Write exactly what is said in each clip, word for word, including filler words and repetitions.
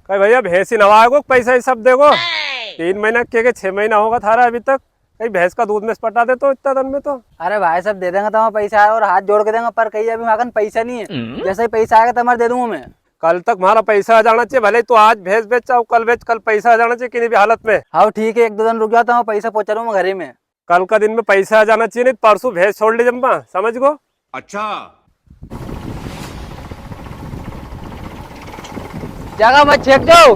कई भैया, भैंस ही नवाएगो, पैसा ही सब देगो? तीन महीना के, के छह महीना होगा थारा अभी तक, कई भैंस का दूध में से पटा दे तो इतना दिन में तो। अरे भाई साहब, दे देंगे तमारा पैसा और हाथ जोड़ के देंगे, पर कई अभी म्हाकन पैसा नी है। हम्म। जैसे ही पैसा आएगा, तमारे दे दूंगा मैं। कल तक म्हारा पैसा आ जाना चाहिए, भले तू आज भैंस बेच, चाहे कल बेच, कल पैसा आ जाना चाहिए किन्हीं भी हालत में। हाँ ठीक है, एक दो दिन रुक जाओ, तमारा पैसा पहुंचा दूंगा मैं घरे में। कल का दिन में पैसा आ जाना चाहिए, नी तो परसों भैंस छोड़ ले जम्मा, समझ गो? अच्छा। जगह मत छेक दो।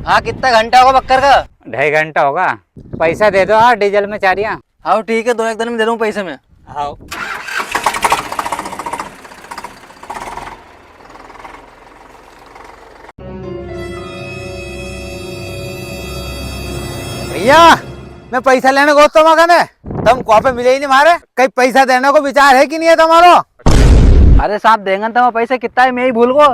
हाँ, कितना घंटा होगा बक्कर का? ढाई घंटा होगा। पैसा दे दो, हाँ, डीजल में चारियाँ। हाँ, ठीक है, दो एक दिन में दे दूँ पैसे मैं। हाँ। भैया, मैं पैसा लेने को तो मगन है, तुम कॉपे मिले ही नी म्हारे। कई पैसा देने को विचार है कि नी है तमारो? अरे साहब, देंगे तमारा पैसा, कितना है, मैं ही भूल गो।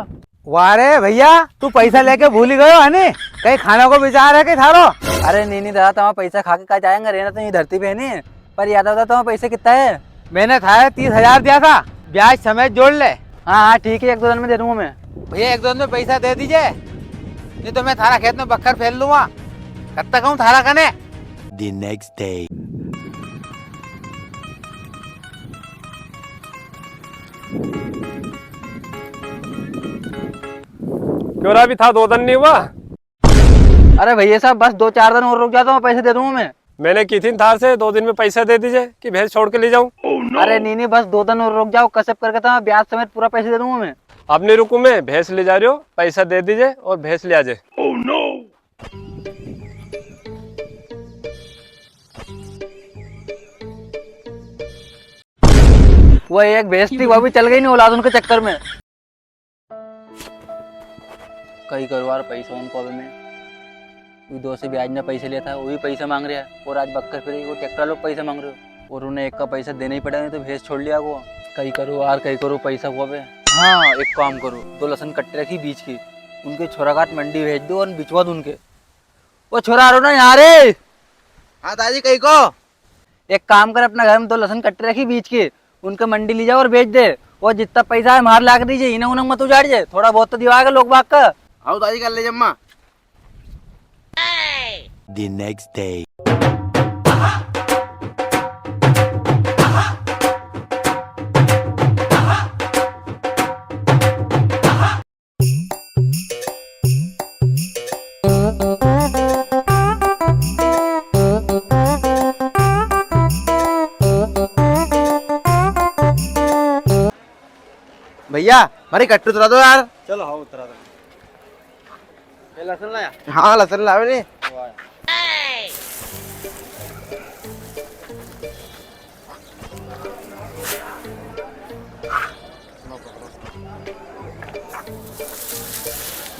वाह रे भैया, तू पैसा लेके भूल ही गयो है नी? कई खाने को विचार है कि थारो? अरे नी नी दादा, तमारा पैसा खा के कहाँ जाएंगे, रहना तो यही धरती पे है नी। पर याद बता, तमारा पैसा कितना है? मैंने थारे तीस हजार दिया था, ब्याज समेत जोड़ ले। हाँ हाँ ठीक है, एक दो दिन में दे दूंगा मैं। भैया, एक दो दिन में पैसा दे दीजिए, नी तो मैं थारा खेत में बक्खर फेर लूंगा। कब तक हूँ थारा कने? The next day. क्यों रे, अभी था दो दिन नी हुआ? अरे भैया साहब, बस दो चार दिन और रुक जाओ तो मैं पैसे दे दूंगा मैं। मैंने की थी न थार से दो दिन में पैसा दे दीजिए कि भैंस छोड़ के ले जाऊं। अरे नी नी, बस दो दिन और रुक जाओ, कसब करके तो ब्याज समेत पूरा पैसे दे दूंगा मैं। अब नी रुकूं मैं, भैंस ले जा रही हो, पैसा दे दीजिए और भैंस ले आजे। वो एक भैंस थी, वो भी चल गई नी औलाद उनके चक्कर में। कई करूँ यार, पैसा उनको अबे मैं, वो दो से ब्याज ने पैसे लिया था, वो भी पैसा मांग रहा है, और आज बक्खर फिर वो ट्रैक्टर लोग पैसा मांग रहे हो, और उन्हें एक का पैसा देना ही पड़ा, नी तो भैंस छोड़ लिया वो। कई करूँ यार, कई करूँ पैसा को अबे। हाँ, एक काम करूँ, दो लसन कट्टे रखी बीज की, उनके छोरा काट मंडी भेज दो और बिचवा दो उनके। वो छोरा, आ रो ना यहाँ रे। हाँ दाजी, कई को? एक काम कर, अपना घर में दो लसन कट्टे रखी बीज की, उनके मंडी ले जाओ और बेच दे। और जितना पैसा है, म्हार लाके दीजे, इन्हें उन्हें मत उजाड़जे, थोड़ा बहुत तो दिवाएगा लोग बाग का। आओ दाजी, कर ले जम्मा। The next day. भैया, म्हारी कट्टी उतरा दो यार। चलो, हाँ, उतरा दो। ये लसन लाया? हाँ, लसन लावे नी। वाह।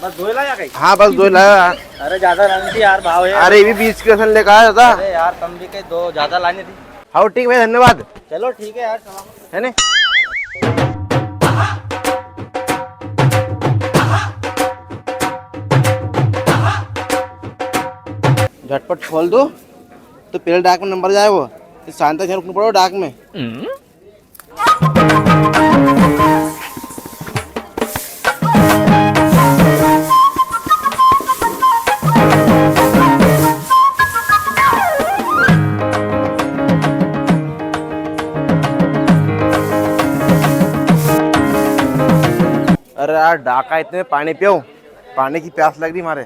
बस दो ही लाया कई? हाँ, बस दो ही लाया। अरे, ज्यादा लानी थी यार, भाव है। अरे, ये भी बीस किलो सन लेकर आया था। अरे यार, तुम भी कई दो ज्यादा लानी थी। हाँ, ठीक है, धन्यवाद। चलो, ठीक है यार, सलामत। है ने? झटपट खोल दो, तो पहले डाक में नंबर जाए वो, तो शांति से रुकना पड़ो डाक में। अरे यार, डाका इतने पानी पियो, पानी की प्यास लग री मारे।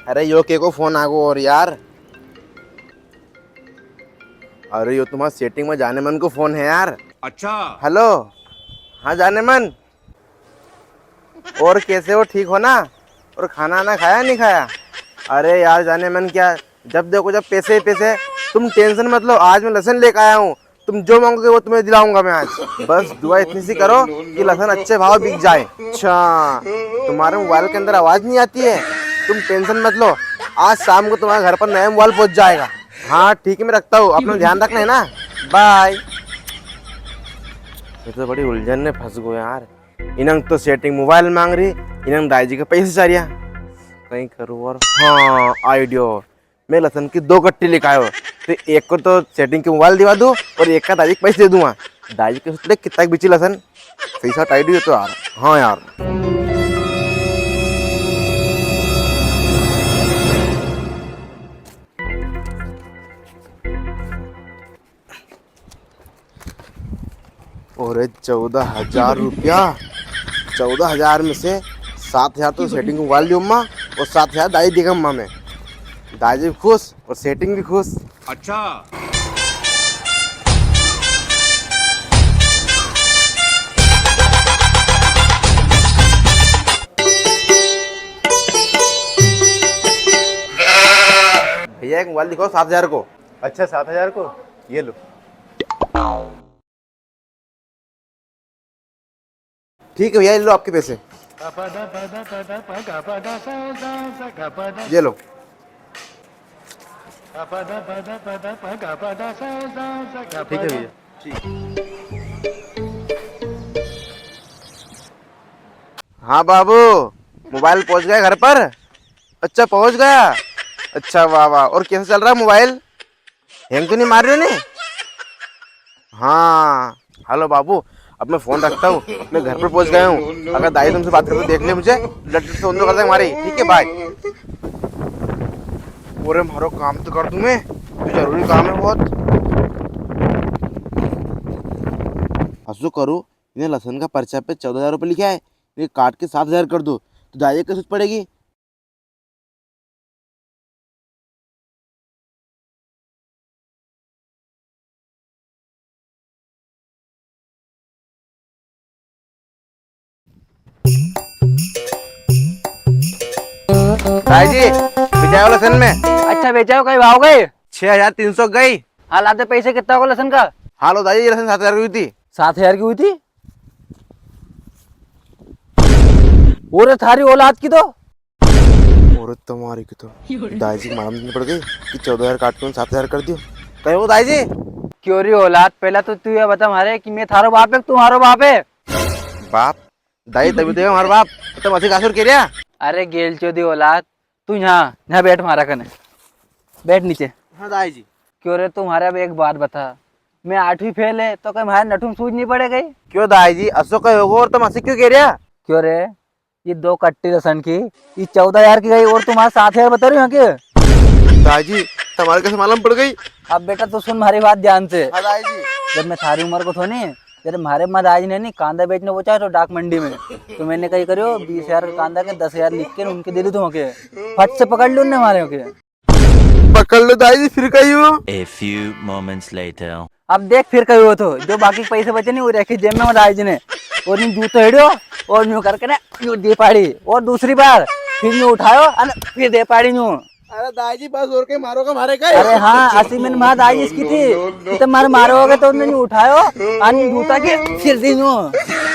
अरे, यो के को फोन आ गो और यार। अरे, यो तुम्हारा सेटिंग में जाने मन को फोन है यार। अच्छा। हेलो। हाँ जाने मन, और कैसे हो, ठीक हो ना? और खाना ना खाया, नहीं खाया? अरे यार जाने मन क्या, जब देखो जब पैसे ही पैसे। तुम टेंशन मत लो, आज मैं लसन लेकर आया हूँ, तुम जो मांगोगे वो तुम्हें दिलाऊंगा मैं आज। बस दुआ इतनी सी करो कि लसन अच्छे भाव बिक जाए। अच्छा, तुम्हारे मोबाइल के अंदर आवाज नहीं आती है? तुम टेंशन मत लो, आज शाम को तुम्हारे घर पर नया मोबाइल पहुंच जाएगा। हाँ ठीक है, मैं रखता हूँ, अपना ध्यान रखना है ना, बाय। ये तो बड़ी उलझन में फंस गयो यार। इनंग तो सेटिंग मोबाइल मांग री, इनंग दाई जी के पैसे चाह रिया। कई करूँ और, हाँ, आइडियो। मैं लसन की दो कट्टी लेके आयो, तो एक को तो सेटिंग के मोबाइल दिवा दूँ और एक का दाजी के पैसे दे दूँगा। दाजी के सोच ले कितना बिची लसन, सही सा टाइट हुई तो यार। हाँ यार। अरे चौदह हजार रुपया, चौदह हजार में से सात हजार तो सेटिंग को मोबाइल दियो माँ, और सात हजार दाजी देगा माँ में। दाजी भी खुश और सेटिंग भी खुश। अच्छा। भैया एक मोबाइल दिखाओ सात हजार को। अच्छा, सात हजार को, ये लो। ठीक है भैया, ये लो आपके पैसे। ये लो। ठीक है भैया। ठीक। हाँ बाबू, मोबाइल पहुंच गया घर पर? अच्छा, पहुंच गया। अच्छा, वाह वाह। और कैसा चल रहा है मोबाइल? हैंग तो नहीं मार रहे ने? हाँ, हेलो बाबू, अब मैं फोन रखता हूँ, मैं घर पर पहुंच गया हूँ। अगर दाई तुमसे बात करते देख ले मुझे, लट से उंदो कर दे मारे। ठीक है, बाय। ओरे, मारो काम तो कर दूं मैं, तो जरूरी काम है बहुत। असो करूँ, इन्हें लसन का पर्चा पे चौदह हजार रुपये लिखा है, ये काट के सात हजार कर दो, तो दाई के सूझ पड़ेगी। दाई जी, बेचाओ लसन में। अच्छा, बेचाओ, कई भाव गई? छह हजार तीन सौ गई। हाँ, लाते पैसे, कितना होगा लसन का? हाँ लो दाई जी, लसन सात हजार की हुई थी। सात हजार की हुई थी? ओरे थारी औलाद की तो। ओरे तुम्हारी की तो। दाई जी मालूम नहीं पड़ गई कि चौदह हजार काट के सात हजार कर दियो। कहो दाई जी। क्यों रे औलाद, पहला तो तू ये बता मारे कि मैं थारो बाप है, तू मारो बाप है? बाप? दाई तभी तो है हमारा बाप। तुम ऐसे कासुर के रिया? अरे गेलचोदी औलाद, तू यहाँ, यहाँ बैठ मारा कने। बैठ नीचे। हाँ दाई जी। क्यों रे, तू मारे अब एक बात बता, मैं आठवीं फेल है, तो कई मारे नठुम सूझ नहीं पड़े गई? क्यों दाई जी, असो कई होगो और तुम ऐसे क्यों के रिया? क्यों रे, ये दो कट्टी लसन की, ये चौदह हजार की गई और तुम्हारे सात हजार बता रही हो के? दाई जी, तुम्हारे कैसे मालूम पड़ गई? अब बेटा तू सुन मारी बात ध्यान से। हाँ दाई जी। जब मैं थारी उम्र को थो नी, जरे मारे माँ दाई ने नी कांदा बेचने पहुंचा तो डाक मंडी में, तो मैंने कई करियो, बीस हजार का कांदा के दस हजार लिख के उनके दे दी तुमके। फट से पकड़ लो उनने मारे के। पकड़ लो दाई जी, फिर कई हुओ? A few moments later. अब देख फिर कई हुओ तो, जो बाकी पैसे बचे नी, वो रखे जेब में दाई जी ने। और यूं जूतो हेड़ियो, और यूं करके ना, यूं दे पाड़ी। और दूसरी बार, फिर यूं उठायो, अने फिर दे पाड़ी यूं। अरे दाई जी, बस और के मारोगा मारे का? अरे हाँ, असी में माँ दाई जी इसकी थी। कि तुम मारे मारोगे तो उन्हें यूं उठायो, अने जूता के फिर दी यूं।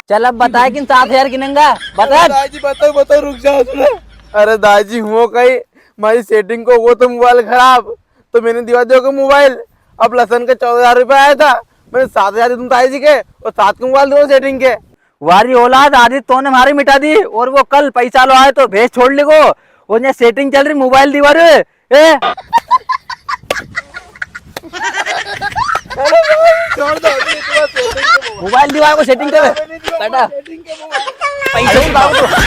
चल अब बताए किन सात हजार की नंगा, बता। अरे दाई जी, बताओ, बताओ, रुक जाओ, सुनो। अरे दाई जी, हुओ कई, मारी सेटिंग को वो तो मोबाइल खराब, तो मैंने दिवा दियो के मोबाइल। अब लसन का चौदह हजार रुपया आया था, मैंने सात हजार दी तुम ताई जी के और सात के मोबाइल दो सेटिंग के। वारी औलाद, आधी तोने मारी मिटा दी और वो कल पैसा लो आए तो भेज छोड़ लेगो। वो ने सेटिंग चल रही, मोबाइल दिवा रे। ए? छोड़ दो, अभी तुम्हारा सेटिंग के मोबाइल। मोबाइल दिवा को सेटिंग करे। अरे, अभी नहीं दिवा, काटा। सेटिंग के मोबाइल। पैसे दिवा को।